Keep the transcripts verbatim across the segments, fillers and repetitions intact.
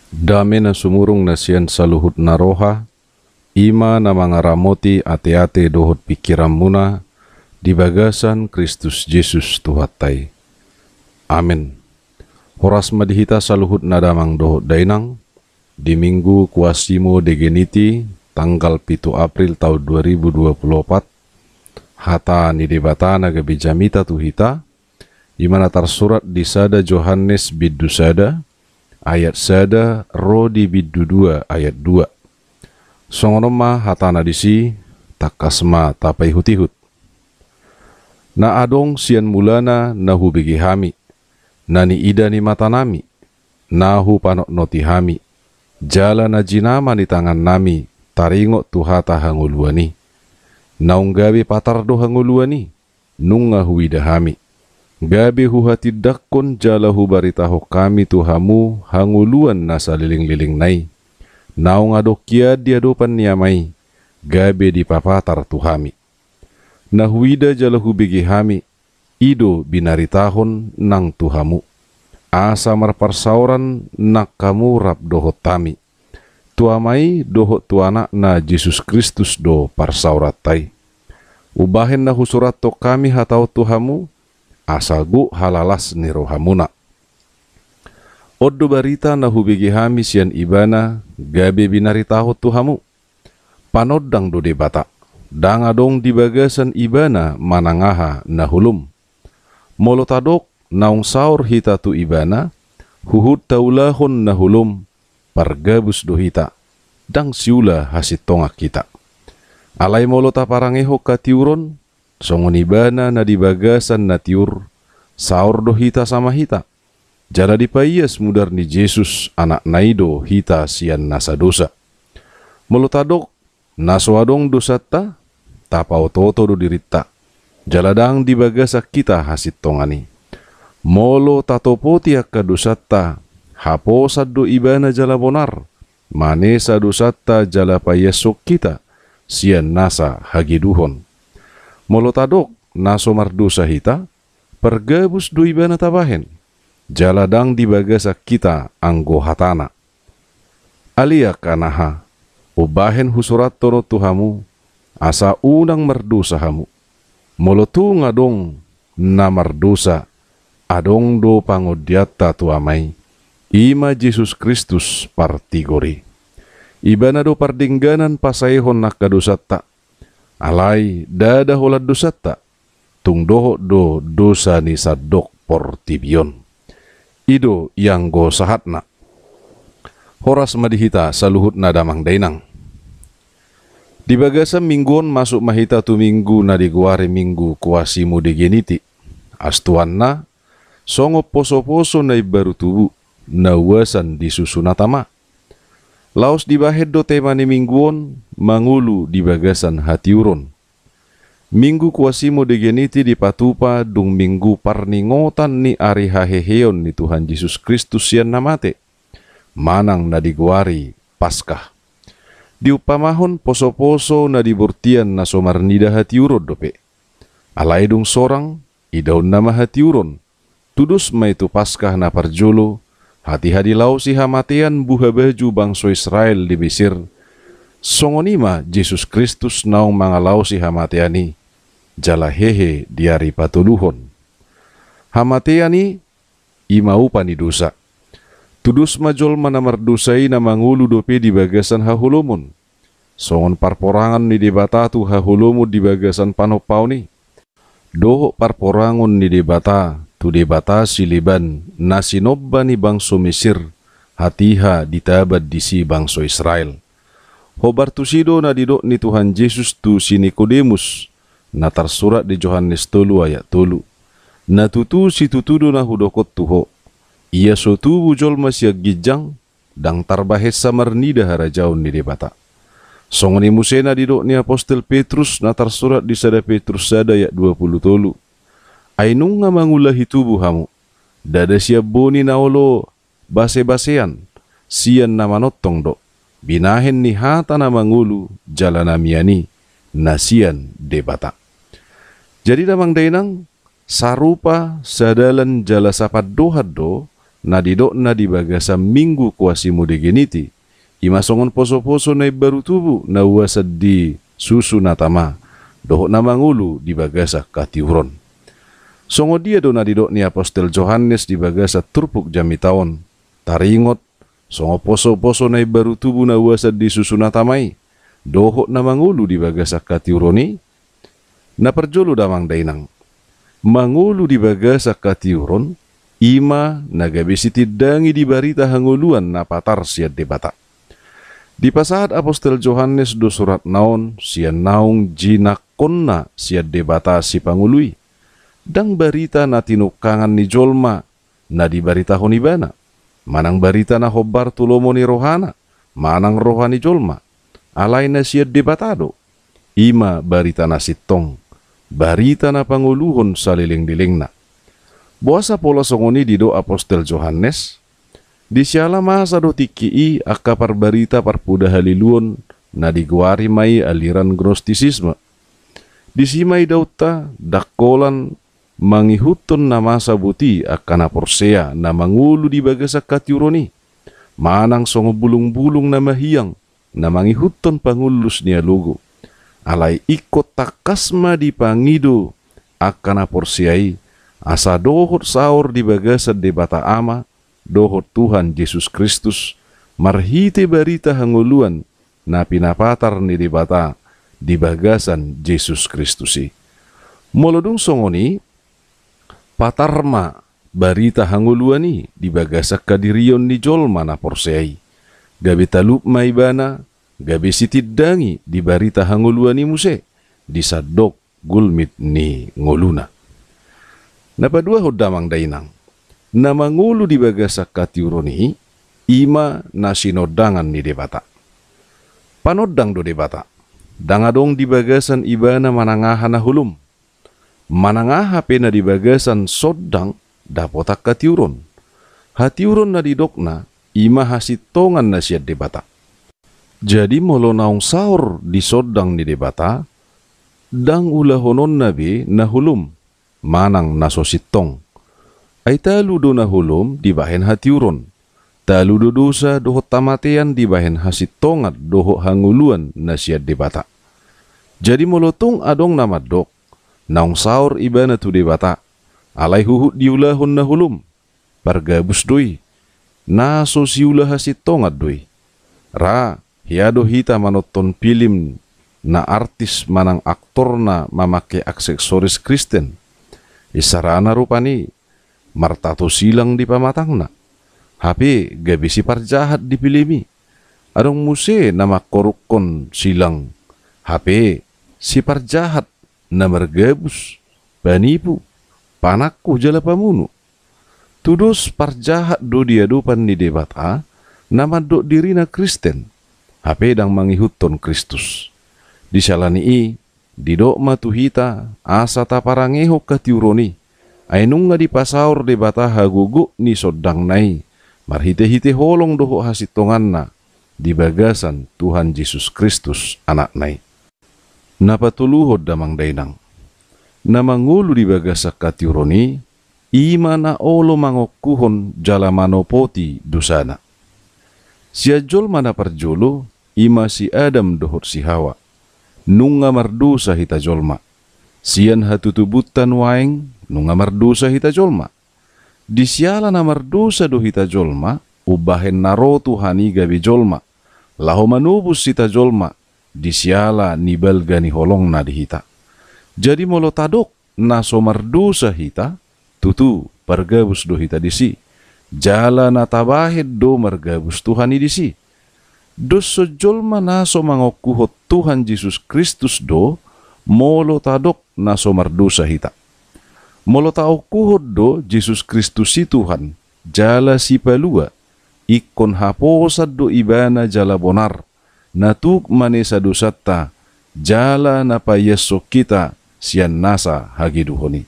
Dame na sumurung na sian saluhut na roha, i ma na mangaramoti ateate dohot pingkiranmuna di bagasan Kristus Jesus Tuhanta i. Amen. Horas ma di hita saluhutna damang dohot dainang, di Minggu Quasimodogeniti, tanggal pitu April taon dua ribu dua pulu opat, hata ni Debata na gabe jamita tu hita, i ma na tarsurat di sada Johannes bindu sada, ayat sada ro di bindu dua ayat dua. Songon on ma hatana disi, tangkas ma tapaihut-ihut. Na adong sian mulana na hubege hami, na niida ni matanami, na hupanotnoti hami, jala na jinama ni tangannami taringot tu hata hangoluan i. Naung gabe patar do hangoluan i, nunga huida hami. Gabe huhatindangkon jala hubaritahon hami tu hamu hangoluan na saleleng-lelengna i, naung adong hian di adopan ni Ama i, gabe dipapatar tu hami. Na huida jala hubege hami, i do binaritahon nang tu hamu, asa marparsaoran nang hamu rap dohot hami. Tu Ama i dohot tu Anakna Jesus Kristus do parsaoranta i. Umbahen na husurathon hami hata on tu hamu, asa gok halalas ni rohamuna. On do barita na hubege hami sian Ibana, gabe binaritahon tu hamu. Panondang do Debata, ndang adong di bagasan Ibana manang aha na holom. Molo tadok naung saor hita tu Ibana, huhut taulahon na holom, pargabus do hita, ndang siula hasintongan hita. Alai molo taparangehon hatiuron, songon Ibana na di bagasan na tiur, saor do hita sama hita. Jala dipaias mudar ni Jesus, Anakna i do hita sian nasa dosa. Molo tadok na so adong dosanta, tapaoto-oto do dirinta, jala ndang di bagasan hita hasintongan i. Molo tatopoti angka dosanta, haposan do Ibana jala bonar, manesa dosanta jala paiashon hita sian nasa hageduhon. Molo tadok na so mardosa hita, pargabus do Ibana tabahen, jala ndang di bagasan hita anggo hatana. Ale angka anaha, umbahen husurathon on tu hamu, asa unang mardosa hamu. Molo tung adong na mardosa, adong do pangondianta tu Ama i, i ma Jesus Kristus partigor i. Ibana do pardengganan pasaehon angka dosanta. Alai ndada holan dosanta, tung dohot do dosa ni sandok portibi on. I do i anggo sahatna. Horas ma di hita saluhutna damang dainang. Di bagasan minggu on masuk ma hita tu minggu na digoari Minggu Quasimodogeniti. Astuanna, songon poso-poso na imbaru tubu, na uasan di susu na tama. Laos dibahen do tema ni minggu on, mangolu di bagasan hatiuron. Minggu Quasimodogeniti dipatupa dung minggu parningotan ni ari haheheon ni Tuhan Jesus Kristus sian na mate, manang na digoari Paskah. Diumpamahon poso-poso na di bortian na so marnida hatiuron dope. Alai dung sorang, idaonna ma hatiuron. Tudos ma i tu Paskah na parjolo, hatiha dilaosi hamatean buhabaju bangso Israel di Misir. Songon i ma Jesus Kristus naung mangalaosi hamatean i, jala hehe di ari patoluhon. Hamatean i, i ma upa ni dosa. Tudos ma jolma na mardosa i na mangolu dope di bagasan haholomon, songon parporangon ni Debata tu haholomon di bagasan panompaon i, dohot parporangon ni Debata tu debata sileban na sinomba ni bangso Misir, hatiha ditaban disi bangso Israel. Hombar tusi do na didok ni Tuhan Jesus tu si Nikodemus, na tarsurat di Johannes tolu ayat tolu. Na tutu situtu do na hudokon tu ho, ia so tubu jolma sian ginjang, ndang tarbahensa marnida harajaon ni Debata. Songon i muse na didok ni apostel Petrus na tarsurat di sada Petrus sada ayat dua pulu tolu. Ai nunga mangulahi tubu hamu, ndada sian boni na olo base-basean, sian na manongtong do, binahen ni hata na mangolu jala na mian i, na sian Debata. Jadi damang dainang, sarupa, sadalan jala sapandohan do na didokna di bagasan Minggu Quasimodogeniti, i ma songon poso-poso na imbaru tubu na uasan di susu na tama, dohot na mangolu di bagasan hatiuron. Songon dia do na didok ni apostel Johannes di bagasan turpuk jamita on? Taringot, songon poso-poso na imbaru tubu na uasan di susu na tama i, dohot na mangolu di bagasan hatiuron i. Na parjolo damang dainang, mangolu di bagasan hatiuron, i ma na gabe sitindangi di barita hangoluan na patar sian Debata. Dipasahat apostel Johannes do suratna on sian naung jinangkonna sian Debata Sipangolu i. Ndang barita na tinungkangan ni jolma na dibaritahon ibana, manang barita na hombar tu lomo ni rohana, manang roha ni jolma, alai na sian Debata do. I ma barita na sintong, barita na pangoluhon saleleng-lelengna. Boasa pola songon i didok apostel Johannes? Di siala masa do tingki i angka parbarita parpoda haliluon na digoari ma i aliran Gnostisisme. Disi ma idaonta ndang holan mangihuthon na masa boti angka na porsea na mangolu di bagasan hatiuron i, manang songon bulung-bulung na mahiang na mangihuthon pangullus ni alogo. Alai ingkon tangkas ma dipangido angka na porsea i, asa dohot saor di bagasan Debata Ama dohot Tuhan Jesus Kristus, marhite barita hangoluan na pinapatar ni Debata di bagasan Jesus Kristus i. Molo dung songon i, patar ma barita hangoluan i di bagasan hadirion ni jolma na porsea i. Gabe talup ma ibana, gabe sitindangi di barita hangoluan i muse di sandok gulmit ni ngoluna. Na paduahon damang dainang, na mangolu di bagasan hatiuron i, i ma na sinondangan ni Debata. Panondang do Debata, ndang adong di bagasan ibana manang aha na holom. Manang aha pe na di bagasan sondang dapotan hatiuron. Hatiuron na didokna, i ma hasintongan na sian Debata. Jadi molo naung saor di sondang ni Debata, ndang ulahononna be na holom, manang na so sintong. Ai talu do na holom dibahen hatiuron. Talu do dosa dohot hamatean dibahen hasintongan dohot hangoluan na sian Debata. Jadi molo tung adong na mandok, naung saor ibana tu Debata, alai huhut diulahon na holom, pargabus do i, na so siula hasintongan do i. Ra, hea do hita manonton pilim na artis manang aktorna mamangke aksesoris Kristen. Isarana rupani martato silang di pamatangna. Hape gabe siparjahat di pilim i. Adong muse na mangkorukkon silang. Hape siparjahat na margabus, panipu, panangkuh jala pamunu. Tudos parjahat do di adopan ni Debata na mandok dirina Kristen, hape ndang mangihuthon Kristus. Di siala ni i, didok ma tu hita asa taparangehon hatiuron i, ai nunga dipasaor Debata hagogoon ni sondangna i, marhite-hite holong dohot hasintonganna di bagasan Tuhan Jesus Kristus, Anakna i. Na patoluhon damang dainang, na mangolu di bagasan hatiuron i, i ma na olo mangongkuhon jala manopoti dosana. Sian jolma na parjolo, i ma si Adam dohot si Hawa. Nunga mardosa hita jolma. Sian hatutubunta nuaeng nunga mardosa hita jolma. Di siala na mardosa do hita jolma, umbahen na ro Tuhan i gabe jolma, laho manobus hita jolma, di siala ni balga ni holongna di hita. Jadi molo tadok na so mardosa hita, tutu pargabus do hita disi. Jala na tabahen do margabus Tuhan i disi. Dos jolma na so mangongkuhon Tuhan Jesus Kristus do, molo tadok na so mardosa hita. Molo taongkuhon do Jesus Kristus i Tuhan, jala Sipalua, ingkon haposan do Ibana jala bonar, na tuk manesa dosanta, jala na paiashon hita sian nasa hageduhon i.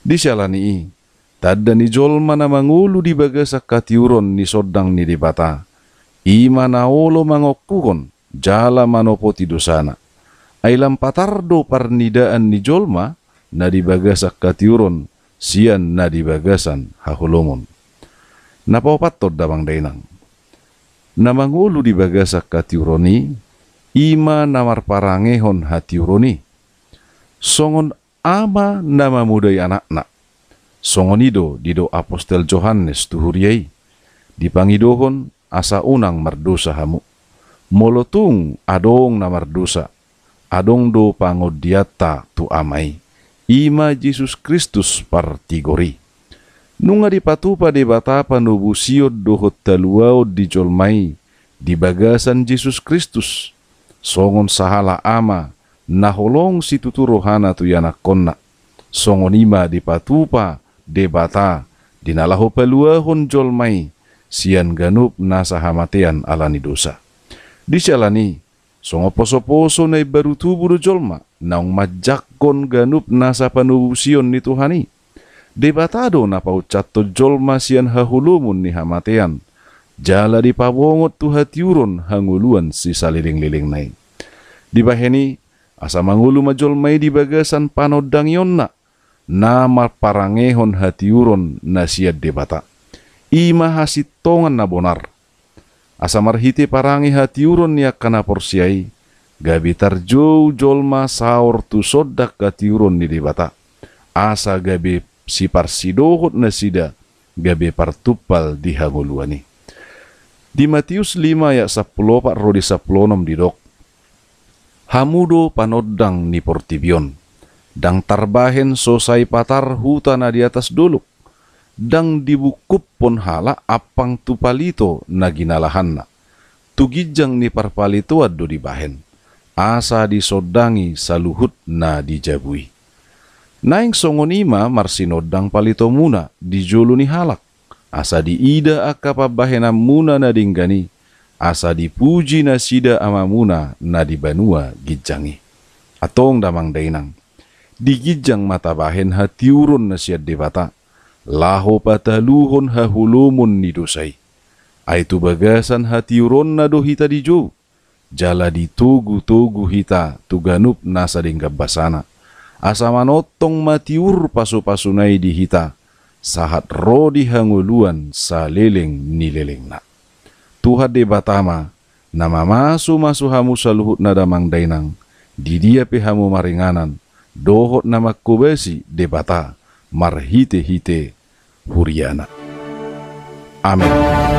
Di siala ni i, tanda ni jolma na mangolu di bagasan hatiuron ni sondang ni Debata, i ma na olo mangongkuhon jala manopoti dosana. Ai lam patar do parnidaan ni jolma na di bagasan hatiuron sian na di bagasan haholomon. Na paopathon damang dainang, na mangolu di bagasan hatiuron i, i ma na marparangehon hatiuron i. Songon ama na mamodai anakna, songon i do didok apostel Johannes tu huria i, dipangidohon asa unang mardosa hamu. Molo tung adong na mardosa, adong do pangondianta tu Ama i, i ma Jesus Kristus partigor i. Nunga dipatupa Debata panobusion dohot haluaon di jolma i di bagasan Jesus Kristus, songon sahalak ama na holong situtu rohana tu ianakkonna, songon i ma dipatupa Debata di na laho paluahon jolma i sian ganup nasa hamatean ala ni dosa. Di sialan i, songon posoposo na imbaru tubu do jolma naung manjangkon ganup nasa panobusion ni Tuhan i. Debata do na paunsathon jolma sian haholomon ni hamatean, jala dipabongot tu hatiuron hangoluan sisalelenglelengna i. Dibahen i, asa mangolu ma jolma i di bagasan panondangionna na marparangehon hatiuron na sian Debata, i ma hasintongan na bonar. Asa marhite parange hatiuron ni angka na porsea i, gabe tarjou jolma saor tu sondak hatiuron ni Debata, asa gabe siparsidohot nasida, gabe partumpal di hangoluan i. Di Matius lima ayat sampulu opat ro di sampulu onom didok: Hamu do panondang ni portibi on. Ndang tarbahen so sai patar huta na di atas dolok. Ndang dibungkuphon halak ampang tu palito na ginalahanna. Tu ginjang ni parpalitoan do dibahen, asa disondangi saluhut na di jabu i. Naeng songon i ma marsinondang palitomuna di jolo ni halak, asa diida angka pambahenanmuna na denggan i, asa dipuji nasida Amamuna na di banua ginjang i. Antong damang dainang, di ginjang ma tabahen hatiuron na sian Debata, laho pataluhon haholomon ni dosa i. Ai tu bagasan hatiuronna do hita dijou, jala ditogutogu hita tu ganup nasa denggan basana, asa manongtong ma tiur pasupasuna i di hita, sahat ro di hangoluan saleleng ni lelengna. Tuhan Debata ma na mamasumasu hamu saluhutna damang dainang, di dia pe hamu maringanan, dohot na manghobasi Debata marhitehite huriana. Amen.